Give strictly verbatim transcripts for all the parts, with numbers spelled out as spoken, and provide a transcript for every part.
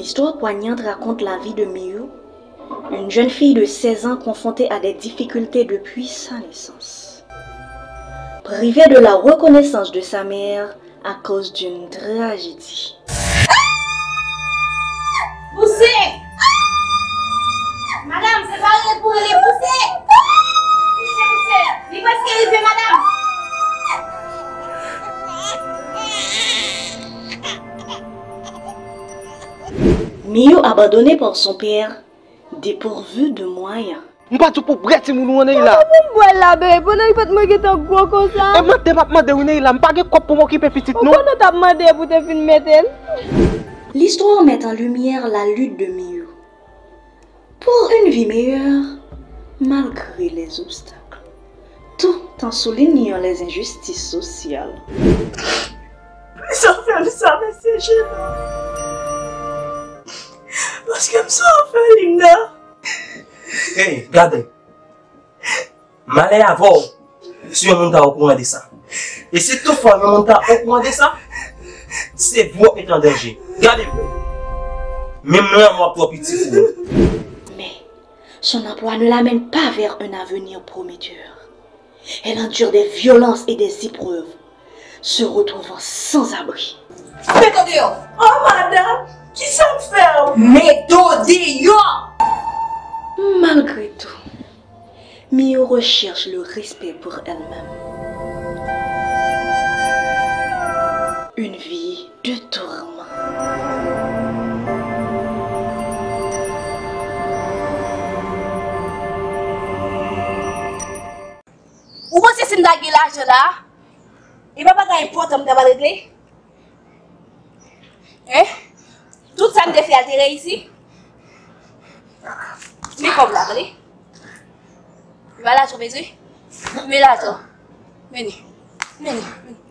L'histoire poignante raconte la vie de Miyu, une jeune fille de seize ans confrontée à des difficultés depuis sa naissance. Privée de la reconnaissance de sa mère à cause d'une tragédie. Pouse! Madanm, se pa rele pou rele, pouse! Pouse, pouse! Li prèske rive, madanm! Miyu abandonnée par son père, dépourvue de moyens. M pa di w pou w bwè timoun ou an, Neila. Kòman pou m bwè l la, bebe, pandan li pa t mwen gentan gwo konsa? E mande m ap mande wi, Neila, m pa gen kòb pou m okipe pitit, non. Ou konnen w t ap mande pou te fin mete l. L'histoire met en lumière la lutte de Miyu pour une vie meilleure, malgré les obstacles, tout en soulignant les injustices sociales. Sa fè m sa, mesye Jimmy. Paske m sou òfelina. Hey, gade. Malè avè w si yon moun ta okouran de sa. E si toutfwa yon moun ta okouran de sa, se vre w ap mete an danje. Gade m. Menm lanmò ap twò piti pou ou. Mais son emploi ne l'amène pas vers un avenir prometteur. Elle endure des violences et des épreuves, se retrouvant sans abri. Met w deyò! Oh, madanm, kisa m fè w? Met w deyò! Malgré tout, Miyu recherche le respect pour elle-même. Une vie de tourment. Ou panse si m ta gen lajan la, e pa bagay enpòtan m ta pral regle? Hein? Tout sa m te fè a te reyisi? Men kòb la, tande. E pa lajan w bezwen? Men lajan. Men li. Men li. Men li.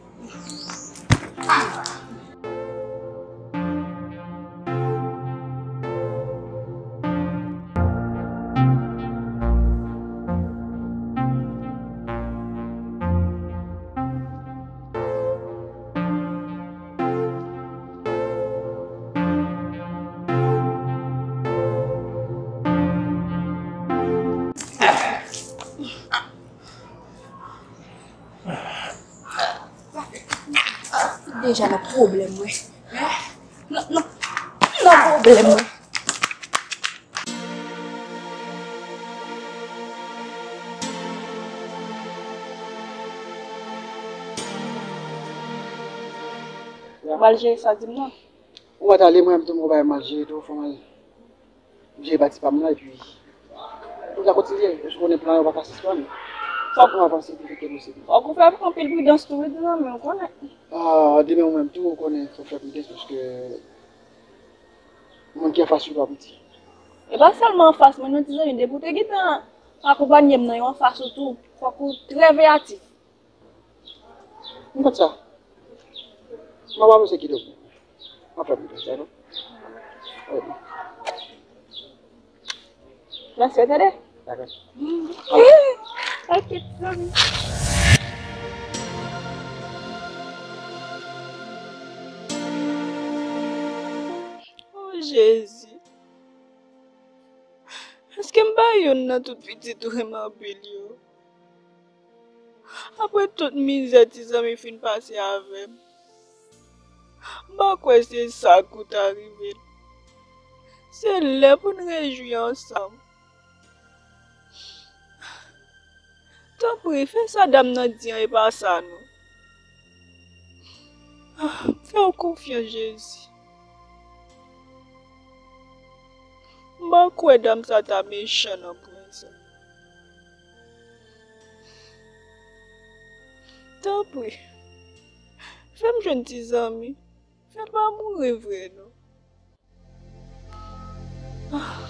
Deja nan pwoblèm, wi. Nan, nan, nan pwoblèm, wi. Ou pral jere sa, di m non. Ou pa t ale, mwen menm tou m gon bagay m al jere tou, fò m al jere pati pa m nan, epi pou m ka kontinye, paske ou konnen plan yo pa ka sispann. Fòk nou avanse pi vit ke posib. Fòk ou fè anpil pridans tou, wi, zanmi, ou konnen. Ah, demen ou menm tou, ou konnen, fòk fè pridans, paske moun ki anfas ou pa piti. E pa sèlman anfas, mwen, yon ti zanmi, depi ou te gentan akonpanye m nan, yo anfas ou tou, fòk ou trè veyatif. M konn sa. M ap avanse kidonk. M ap fè plis, dakò? Wi. Mèsi, tande? Dakò. Ok, zanmi. O Jezi. Èske m pa youn nan tout pitit ou renmen anpil yo? Apre tout mizè ti zanmi fin pase avè m, m pa kwè se sa k pou ta rive l. Se lè pou n rejwi ansanm. Tanpri, fè sa dam nan di an e pa sa non. Ah, m fè w konfyans, Jezi. M pa kwè dam sa ta mechan nan pwen sa. Tanpri, fè m jwenn ti zanmi. Fè l pa mouri vre non. Ah.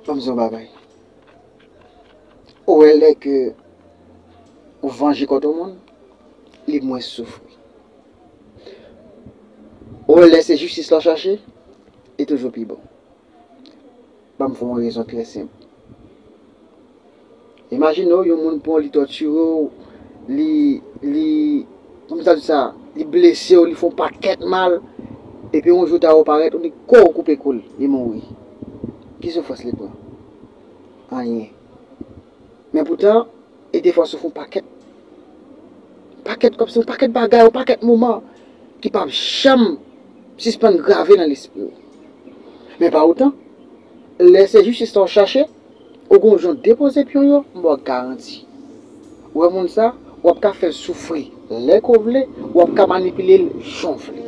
Ban m di w yon bagay. Ou wè lè ke ou vanje kont yon moun, li mwens soufri. Ou wè lè se jistis la w chache, li toujou pi bon. Ban m fè w yon rezon trè senp. Imajine w, yon moun pran w, li tòtire w, li, li, kòman sa di sa, li blese w, li fè w pakèt mal, epi yon jou ta ou parèt, ou di kò w koupe kou l, li mouri. Ki soufrans li pran? Anyen. Men poutan, li te fè w soufri yon pakèt, pakèt kòmsi yon pakèt bagay, yon pakèt moman ki p ap janm sispann grave nan lespri w. Men pa otan, lè se jistis la w chache, ou gon jan depoze pye w yo, m ba w garanti. Ou wè moun sa, w ap ka fè l soufri lè ke w vle, w ap ka manipile l jan w vle.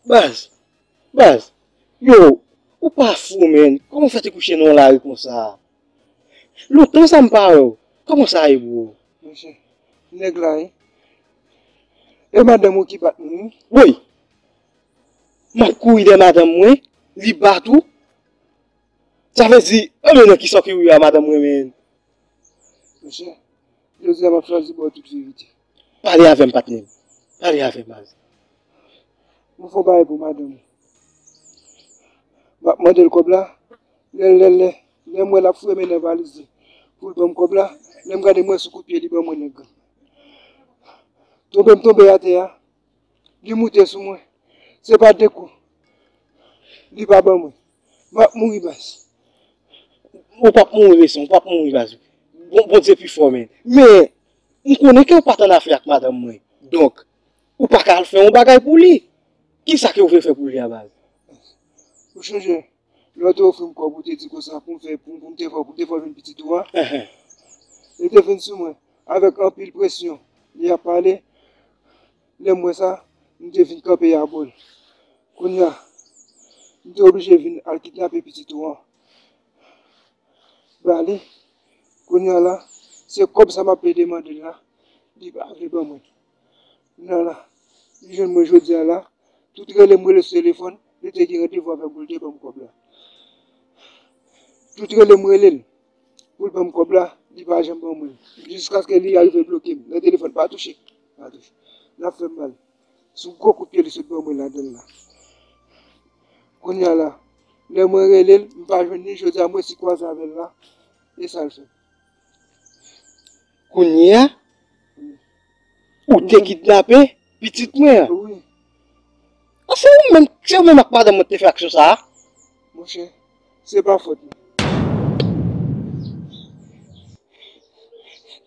Baz, baz, yo, ou pa fou, menn. Kòman w fè te kouche nan yon lari konsa? Lontan sa m pa wè w. Kòman sa ye, bro? Monchè, nèg la, wi. E madanm ou ki bat mwen, wi. Woy! M ap kouri dèyè madanm mwen, li bat ou. Sa vle di, anben nan kisa w kouri a madanm mwen, menn? Monchè, jodi a m ap chwazi ba w tout verite. Pale avè m, patnè m. Pale avè m, baz. Mwen fè yon bagay pou madanm ou. M ap mande l kòb la. Lè, lè, lè, lè m wè l ap fouye men nan valiz li pou l ban m kòb la, lè m gade m wè sou kout pye li ban mwen nèg la. Tonbe m tonbe atè a, li moute sou mwen. Se pa de kou. Li pa ban mwen. M ap mouri, baz. Ou p ap mouri, Besson, ou p ap mouri, baz. Bon, Bondye pi fò, men. Men, m konnen ke w pa t annafè ak madanm mwen. Donk, ou pa ka al fè yon bagay pou li. Kisa ke w vle fè pou li a, baz? Ou chonje, lè w te ofri m kòb ou te di konsa pou m fè, pou, pou m te fè, pou m te fè w jwenn pitit ou a? Enhen. Li te vin sou mwen, avèk anpil presyon. Li ap pale, lè m wè sa, m te vin kanpe a bò l. Kounye a, m te oblije vin al kidnape pitit ou an. Ba li, kounye a la, se kòb sa m ap plede mande l la, li pa vle ban mwen. Kounye a la, li jwenn mwen jodi a la, tout rele m rele sou telefòn, li te gen randevou avè m pou l te ban m kòb la. Tout rele m rele l pou l ban m kòb la, li pa janm ban mwen l. Jiskaske li arive bloke m nan telefòn, pa touche, pa touche. L ap fè m mal. Sou gwo kout pye li sot ban mwen ladan l la. Kounye a la, lè mwen rele l, m pa jwenn li, jodi a mwen si kwaze avè l la, e sa l fè. Kounye a, ou te kidnape pitit mwen an. Wi. An, se ou menm, se ou menm ak madanm mwen te fè aksyon sa a? Monchè, se pa fòt mwen.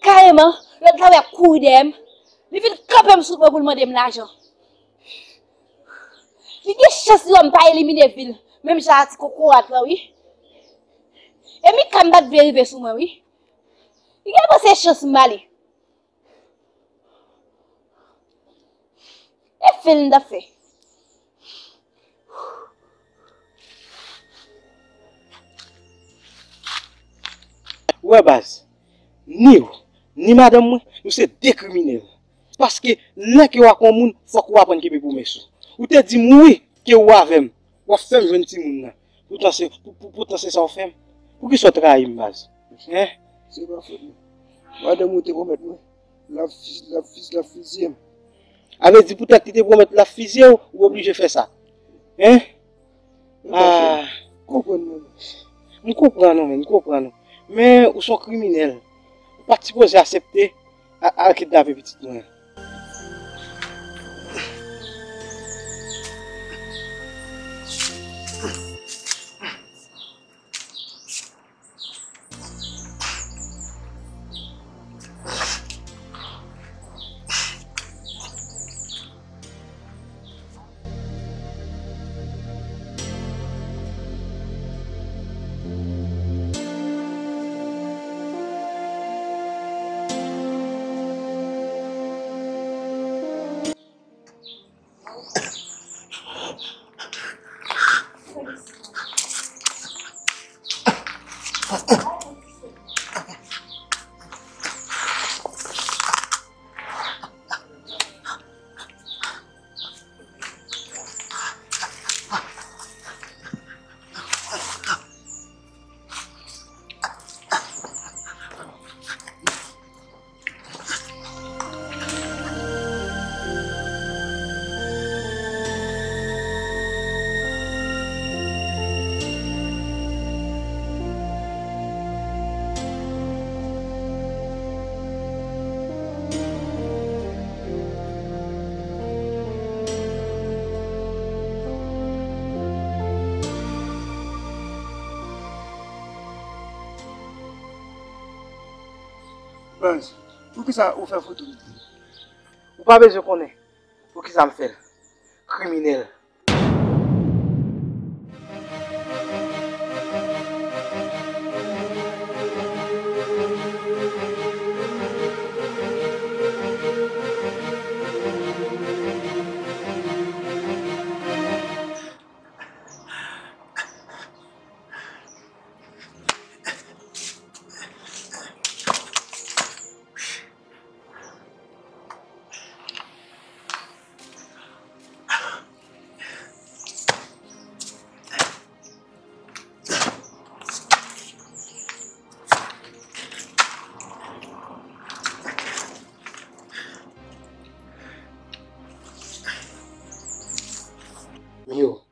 Kareman, lòt la wi ap kouri dèyè m. Li vin kanpe m sou wout mwen pou l mande m lajan. Li gen chans li wè m pa elimine vi l, menm jan a ti kokorat lan, wi. E Mika m pa t vle rive sou mwen, wi. Li gen panse chans m ba li. E fè l m t ap fè. Ou wè baz, ni w, ni madanm mwen, nou se de kriminèl. Paske lè ke w ak yon moun, fòk ou aprann kenbe pwomès ou. Ou te di m wi ke ou avè m, w ap fè m jwenn timoun nan. Poutan se, pou, pou, poutan se sa w fè m. Poukisa w trayi m, baz? Hen? Se pa fòt mwen. Madanm ou te pwomèt mwen l ap fi-, l ap fi-, l ap fizye m. A vle di poutèt li te pwomèt l ap fizye w, ou oblije fè sa. Hen? Ah. Konprann mwen. M konprann ou, men, m konprann ou. Men ou se yon kriminèl. Ou pa t sipoze aksepte a-, al kidnape pitit mwen. Baz, poukisa ou fè foto m? Ou pa bezwen konnen poukisa m fè l. Kriminèl. Yo,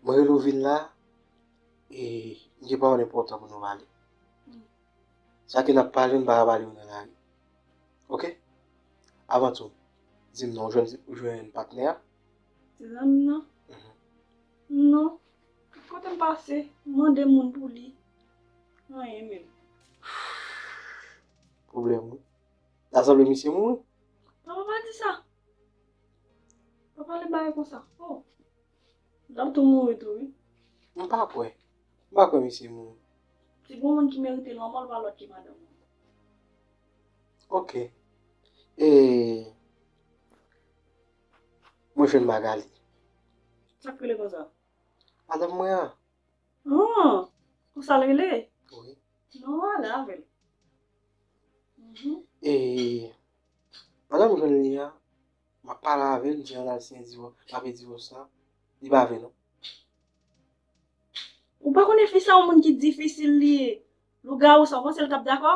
mwen rele w vin la, e m gen pawòl enpòtan pou nou pale. Sa ke n ap pale, n pa ka pale yo nan lari. Oke? Avan tou, di m non, ou jwenn, ou jwenn patnè a? Ti zanmi m nan? Mhm. Non. Kote m pase, m mande moun pou li. Anyen menm. Pwoblèm, wi. Ta sanble misye mouri. Papa pa di sa. Pa pale bagay konsa. Oh. L ap tou mouri tou, wi. M pa kwè. M pa kwè misye mouri. Si gon moun ki merite lanmò l, pa lòt ki madanm mwen. Oke. E, mwen jwenn Magali. Sa k rele konsa? Madanm mwen an. Oh, konsa l rele? Wi. Non, ale avè l. Mhm. E, pandan m jwenn li a, m ap pale avè l, m di an al siyen divò-, papye divòs la, li pa vle non. Ou pa konnen fi sa yon moun ki difisil li ye. Lougawou sa, w panse l t ap dakò?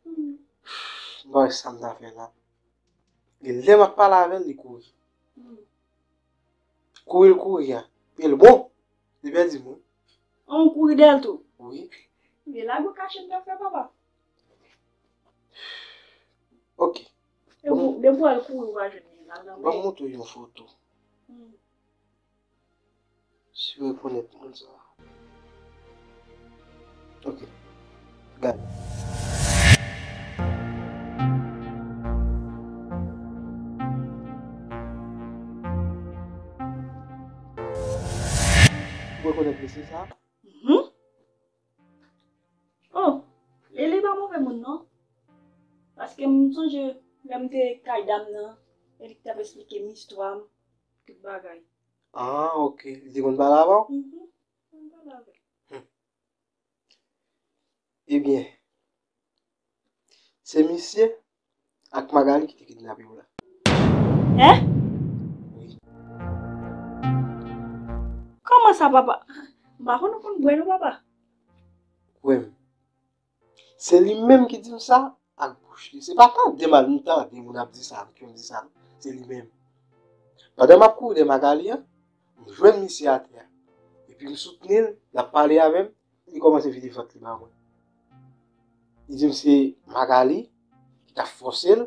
Hmm. M pa wè sa m ta fè la. E lè m ap pale avè l, li kouri. Hmm. Kouri l kouri a. Pye l bon. Li pèdi m, wi. An, ou kouri dèyè l tou? Wi. Men lage w kache m ta fè, papa. Oke. Depi w al kouri, ou pa jwenn li, l al nan men. Ban m montre w yon foto. Hmm. Si w rekonèt moun sa a. Oke. Gade. Ou rekonèt mesye sa a? Mhm. Oh, e li pa move moun non. Paske m sonje lè m te kay dam nan, e li t ap esplike m istwa m, tout bagay. Ah, oke. Li te konn pale avè w? Mhm. Konn pale avè l. Hmm. Ebyen, se misye ak Magali ki te kidnape w la. Hein? Wi. Kòman sa, papa? M pa konn ou konn bwè non, papa. Kwè m. Se li menm ki di m sa ak bouch li. Se pa tande m al m tande moun ap di sa, ke m di sa. Se li menm. Pandan m ap kouri dèyè Magali an, m jwenn misye atè a. Epi m soutni l, l ap pale avè m, li kòmanse vide vant li ba mwen. Li di m se Magali ki t ap fòse l,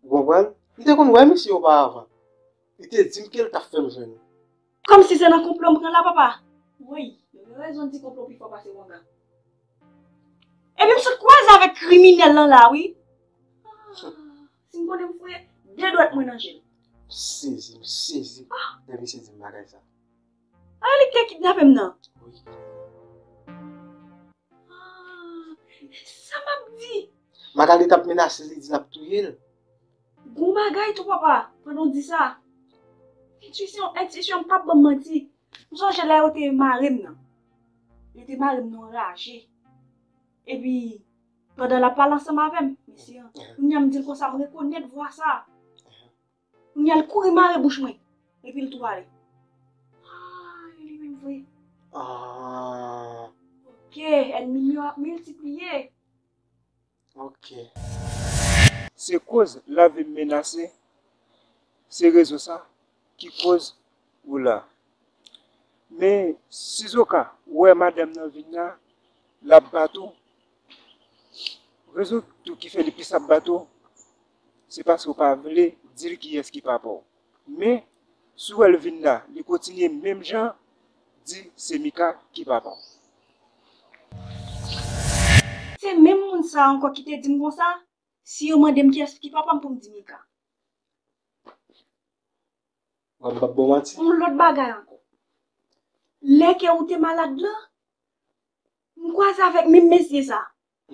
ou konprann? M te konn wè misye oparavan. Li te di m ke l t ap fè m jwenn ou. Kòmsi se nan konplo m pran la, papa. Woy, yo gen rezon di konplo pi fò pase wanga. Epi m sot kwaze avèk kriminèl lan la, wi. Ah, si m konnen m foure de dwèt mwen nan je l. M sezi, m sezi. Ah. Lè misye di m bagay sa. A, li k te kidnape m nan. Wi. Ah, sa m ap di? Magali t ap menase l, li di l ap touye l. Gon bagay tou, papa, pandan w di sa. Entwisyon, entwisyon m p ap ban m manti. M sonje lè yo te mare m nan. Li te mare m nan raje. Epi, pandan l ap pale ansanm avè m, mesye an, kounye a m di l konsa, m rekonèt vwa sa. Kounye a l kouri mare bouch mwen. Epi l tou ale. Ah, e li menm vre. Ah. Ok, ènmi m yo ap miltipliye. Ok. Se koz lavi m menase, se rezon sa ki koz ou la. Men, sizoka ou wè madanm nan vin la, l ap bat ou, rezon tou ki fè li plis ap bat ou, se paske w pa vle di l kiyès ki papa w. Men, si w wè l vin la, li kontinye menm jan, di se Mika ki papa w. Se menm moun sa a ankò ki te di m konsa, si yo mande m kiyès ki papa m, pou m di Mika. Wè m p ap ba w manti. Yon lòt bagay ankò. Lè ke ou te malad la, m kwaze avèk menm mesye sa.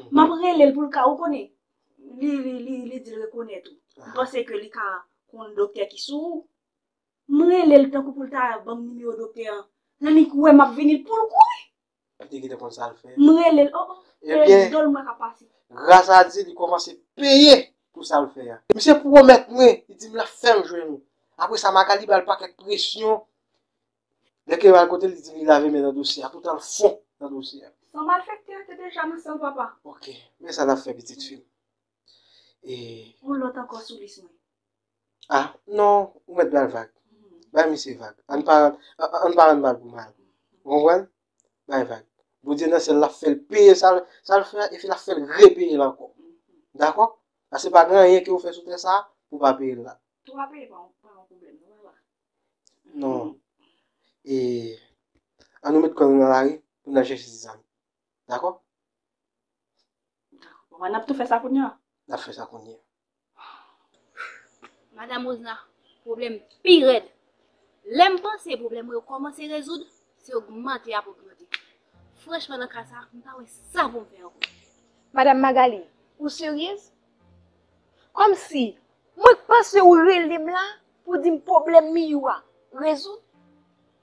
M ap rele l pou l ka, ou konnen, li, li, li, li di l rekonèt ou. M panse ke li ka konn doktè ki sou ou. M rele l tankou pou l ta ban m nimewo doktè an. Lè li wè m ap vini, l pou l kouri. Li te gentan konn sa l fè. M rele l, oh, oh, e dòl mwen k ap pase. Gras a Dye, li kòmanse peye pou sa l fè a. Misye pwomèt mwen, li di m l ap fè m jwenn ou. Apre sa, Magali ba l pakèt presyon. Lè ke m al kote l, li di m li lave men nan dosye a, tout al fon nan dosye a. Sa malfektè a te deja nan sèl papa. Ok, men sa n ap fè pitit fi m. E yon lòt ankò sou lis mwen. Ah, non, ou mèt bay vag. Bay misye vag. Ann pa, ann, ann pa rann mal pou mal. Ou konprann? Bay vag. Bondye nan syèl la fè l peye sa l, sa l fè a, epi l ap fè l repeye l ankò. Dakò? Paske pa gen anyen ke ou fè sou tè sa a pou pa peye l la. Tou a peye pa yon, pa yon pwoblèm, non, papa? Non. E, ann nou met kò nou nan lari pou n al chèche ti zam. Dakò? Dakò. Papa, n ap tou fè sa kounye a? N ap fè sa kounye a. Madanm Rosna, pwoblèm pi rèd. Lè m panse pwoblèm mwen yo kòmanse rezoud, se ogmante y ap ogmante. Franchman, nan ka sa, m pa wè sa pou m fè ankò. Madanm Magali, ou seryez? Kòmsi, mwen k panse ou rele m la pou di m pwoblèm Miyou a rezoud.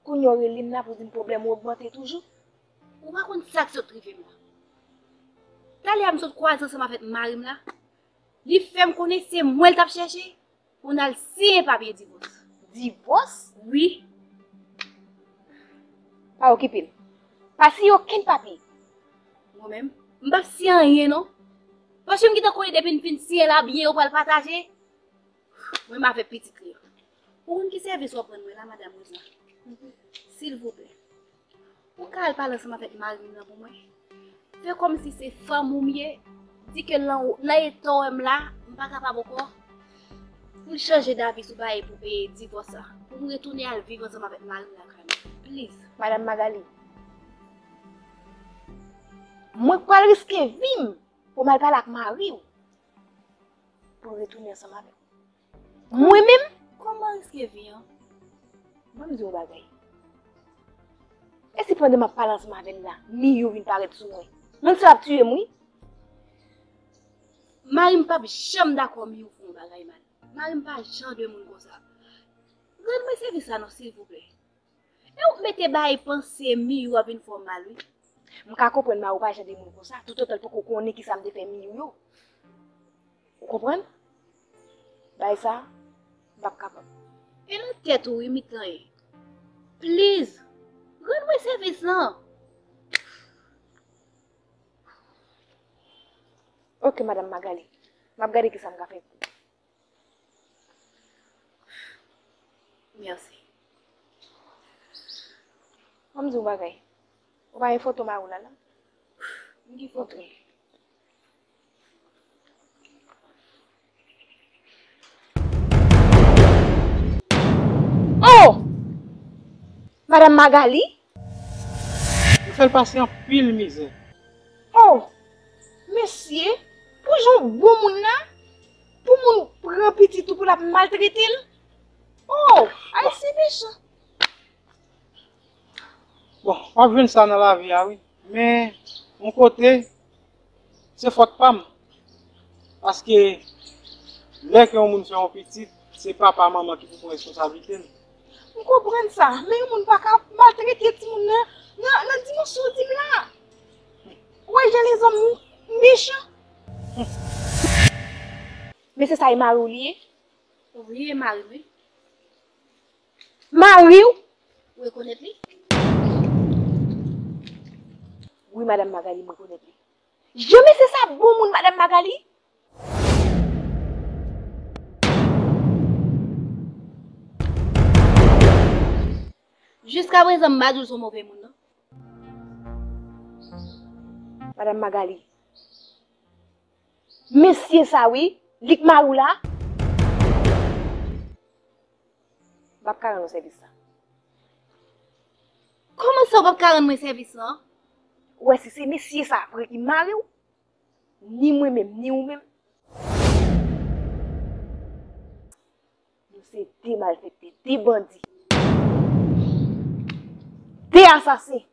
Kounye a w rele m la pou di m pwoblèm ou ogmante toujou. Ou pa konn sa k sot rive m la. Talè a m sot kwaze ansanm avèk mari m la. Li fè m konnen se mwen l t ap chèche pou n al siyen papye divòs. Divòs? Wi. Pa okipe l. Pa siyen okenn papye. Mwen menm, m p ap siyen anyen non. Paske m gentan konnen depi n fin siyen la, byen yo pral pataje. Mwen m avèk pitit li an. Ou konn ki sèvis w ap rann mwen la, madanm Rosna? Silvouplè, ou ka al pale ansanm avèk mari m nan pou mwen? Fè kòmsi se fanm ou m ye, di ke nan, nan eta w wè m la, m pa kapab ankò. Pou l chanje davi sou bagay pou peye divòs la. Pou m retounen al viv ansanm avèk mari m lakay mwen. Please. Madanm Magali, mwen k pral riske vi m pou m al pale ak mari w. Pou l retounen ansanm avèk ou. Mwen menm? Kòman riske vi an? Ban m di w yon bagay. E si pandan m ap pale ansanm avè l la, Miyou vin parèt sou mwen? Moun sa ap tiye m, wi. Mari m p ap janm dakò Miyou fè yon bagay mal. Mari m pa jan de moun konsa. Rann mwen sèvis la non, silvouplè. E w mete bay panse Miyou ap vin fè w mal, wi. M ka konprann Mari w pa jan de moun konsa, toutotan l poko konnen kisa m te fè Miyou yo. Ou konprann? Bay sa, m p ap kapab. E nan tèt ou, wi, Mitan ye. Please, rann mwen sèvis lan. Ok, Madanm Magali. M ap gade kisa m ka fè pou ou. Mèsi. Ban m di w bagay. Ou pa gen foto mari w la, la? M gen foto. Oh! Madanm Magali? Yo fè l pase anpil mizè. Oh! Mesye, pou jan w bon moun la, pou moun pran pitit ou pou l ap maltrete l? Oh! Ayisyen mechan! Bon, w ap jwenn sa nan lavi a, wi. Men, yon kote, se fòt pa m. Paske, lè ke yon moun fè yon pitit, se papa, manman ki pou pran responsablite l. M konprann sa, men yon moun pa ka maltrete timoun nan nan, nan dimansyon w di m la. Ou wè jan lèzòm mechan. Mesye sa e mari w li ye? Wi, e mari m, wi. Mari w? Ou rekonèt li? Wi, Madanm Magali, m rekonèt li. Jan mesye sa bon moun, Madanm Magali? Jiskaprezan, m pa di w se yon move moun, non. Madanm Magali, mesye sa wi, li k mari w la? M p ap ka rann ou sèvis la. Kòman sa w p ap ka rann mwen sèvis lan? Ou wè, si se mesye sa vre ki mari w, ni mwen menm, ni ou menm, nou se de malfektè, de bandi, de asasen.